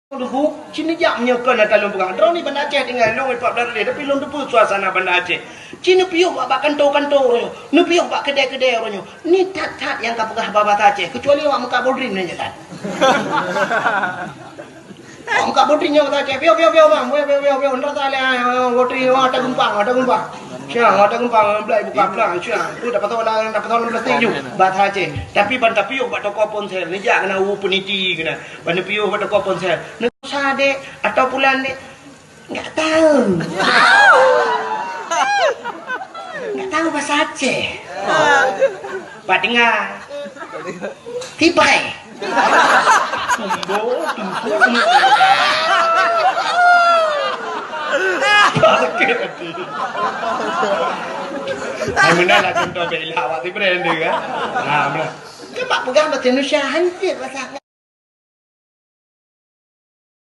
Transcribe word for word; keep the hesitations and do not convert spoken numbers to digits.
Teungku, ci neujak meunyoe kon ata lôn peugah. Droeneuh Banda Aceh tinggai lôn empat belas hari, tapi lôn teupeue suasana Banda Aceh. Ci neupiôh bak, bak kantô-kantô uroe nyoe, neupiôh bak keudè-keudè uroe nyoe. Ni that-that nyang ka peugah bahasa Aceh, kecuali awak meukat bodrin nyan jalan. Awak meukat bodrin nyoe bahasa Aceh, piôh, piôh, piôh, bang, piôh, piôh, piôh, piôh, ndak salah, ah, bodrin, oh, ata geumpang, ata geumpang. Siang, ata geumpang, belai buka pelang, siang. Tu dapat tahu lah, dapat tahu plastik ju. Bahasa Aceh. Tapi ban tapiôh bak toko ponsel, neujak keunan u peniti keunan. Ban neupiôh bak toko ponsel. Neusa dek atau pulan dek? Enggak tahu. Enggak tahu bahasa Aceh. Pak dengar. Tibai. Sakit hati. Hai, meunan lah contoh bela awak si brand dia kan. Ha, meunan. Kan bak peugah bahasa Indonesia hancur bahasa